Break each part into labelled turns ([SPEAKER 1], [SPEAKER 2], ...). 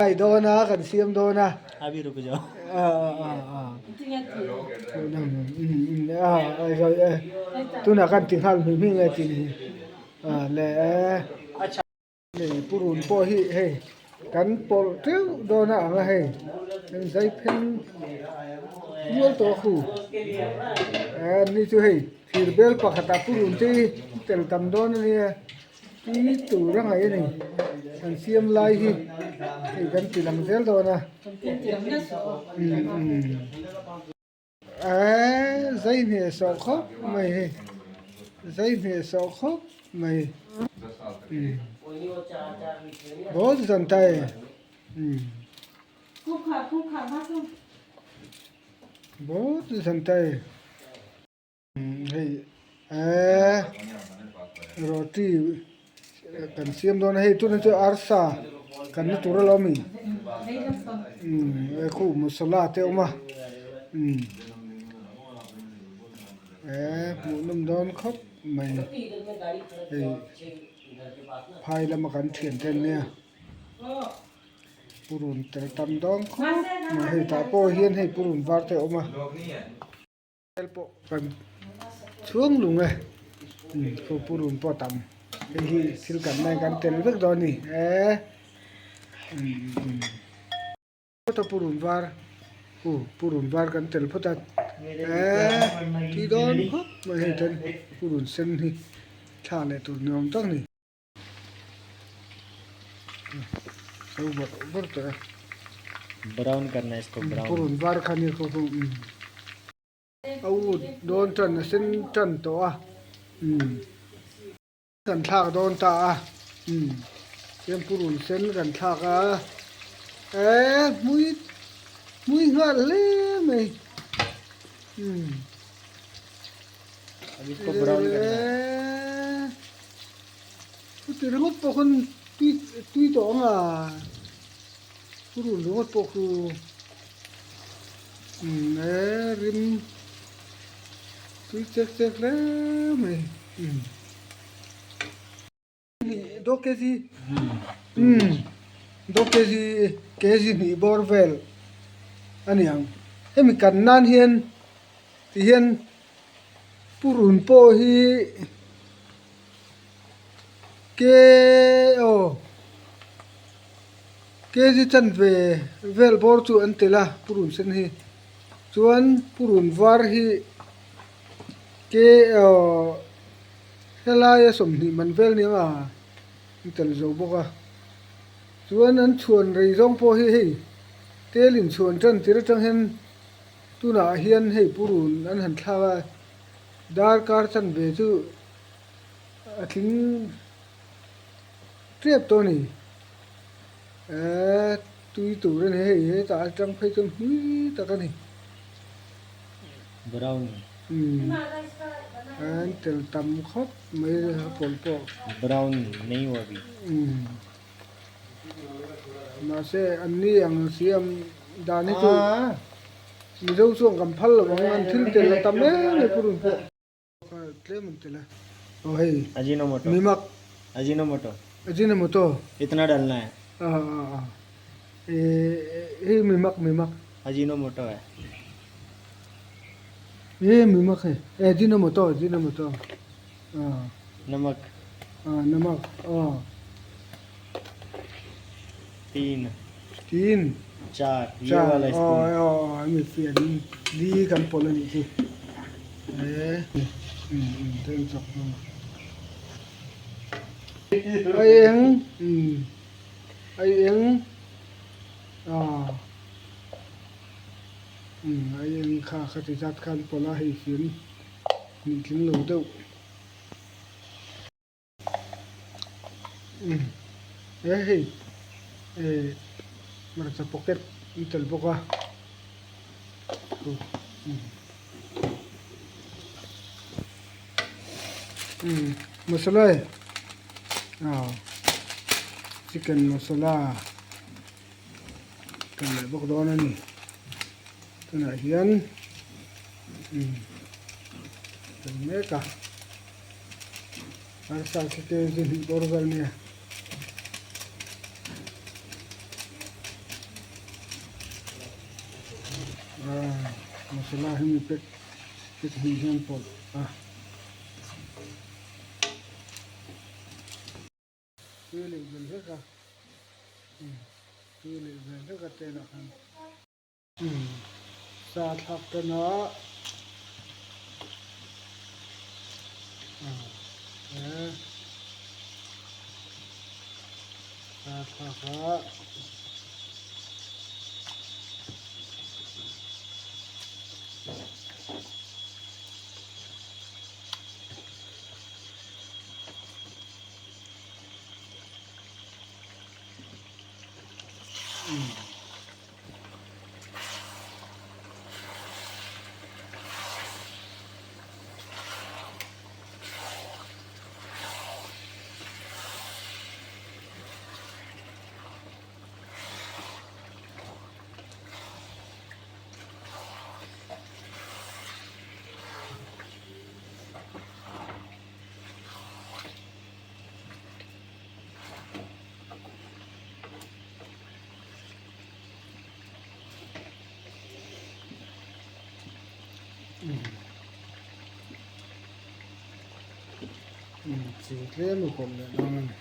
[SPEAKER 1] Kai dawn a, kan siam dawn a. Tunah kan ti nghal hming hming e tih hi le purun pawh hi hei kan pawlh teuh dawn a ang a hei an zai phen nual tawh a khu ni chu hei thir bel pakhatah purun te hi tel tam dawn a nia. Tui tur a ngaih a ni. Kan siam lai hi hei kan ti lang zel dawn a. Eee zai hneh sawh khawp mai hei zai hneh sawh khawp mai bawl zan ta e bawl zan ta e. Hei eee roti kan siam dawn a hei tunah chuan arsa kan la tur alawm i umm he khu masala te a awm a umm eee hmuh nawm dawn khawp mai hei phai lama kan thian te an nia. Purun tel tam dawn khawp mai hei tah pawh hian hei purun var te a awm a. Tel pawh kan chhung lung e khu purun pawh a tam hei hi thil kan lai kan tel vek dawn a ni e phawt a purun var u purun var kan tel phawt a e tui dawn khawp mai hei ten purun sen hi thla leh tur ni awm tak a ni. So bawrh bawrh tawh e.
[SPEAKER 2] Brown karna isko brown.
[SPEAKER 1] Purun var kha ni kho kho. A ut dawn tan a sen tan tawh a. Kan thlak dawn ta a. Chuan purun sen kan thlak a. E hmui hmui nghal hle mai.
[SPEAKER 2] Isko brown karna.
[SPEAKER 1] Chuti ringawt pawh khan tui tui tawh ang a thurun ringawt pawh khu umm e rim tui chek chek hle mai umm do kg umm do kg kg hnih bawr vel a ni ang hemi kan nan hian tihian purun pawh hi. Ke aw kg chanve vel bawr chu an tel a purun sen hi chuan purun var hi ke aw helaia sawmhnih man vel nia an tel zo bawk a chuan an chhuan rei zawng pawh hi hei tel inchhuan tan tir atang hian tunah hian hei purun an han thlak a darkar chanve chu. A tling tep tawh a ni eee tui tur a ni hei hetah atang phei chuan hmui tak a ni
[SPEAKER 2] brown
[SPEAKER 1] umm an tel tam khawp mai a pawlh pawh
[SPEAKER 2] brown nei huah bi
[SPEAKER 1] umm mahse an ni ang siam dan hi chu mizo chuan kan phal lo ang an thil tel a tam em em purun pawh. tlem an tel a aw hei
[SPEAKER 2] Ajinomoto
[SPEAKER 1] mimak
[SPEAKER 2] Ajinomoto
[SPEAKER 1] Ajinomoto
[SPEAKER 2] itna dalna hai
[SPEAKER 1] a a a e hei mimak mimak
[SPEAKER 2] Ajinomoto hai
[SPEAKER 1] e mimak hei e Ajinomoto Ajinomoto a
[SPEAKER 2] namak
[SPEAKER 1] a namak a
[SPEAKER 2] teen
[SPEAKER 1] teen
[SPEAKER 2] char ye wala spoon
[SPEAKER 1] aw aw aw hemi fian li kan pawlh a nih chu e um um chak a eng um a eng a um a eng kha khati zat khan pawlh a hei fian nih tling lo deuh. He hei eh hmarcha pocket an tel bawk a umm masala e ah chicken masala tel leh bawk dawn a ni tunah hian umm tel mek a. Arsa khi te zu hnih bawr vel nia. Masala hemi pack pack hnih hian pawlh a. Tui leh vel vek a tui leh vel vek a tel ah khan sa thlak tan a sa thlak a. Chi tlem a pawlh leh dawn a ni.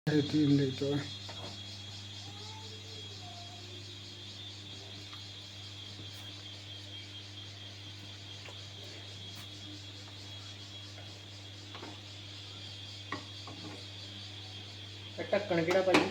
[SPEAKER 1] Hei team leh tawh e.
[SPEAKER 2] ਢੱਕਣ ਕਿਹੜਾ ਭਾਜੀ?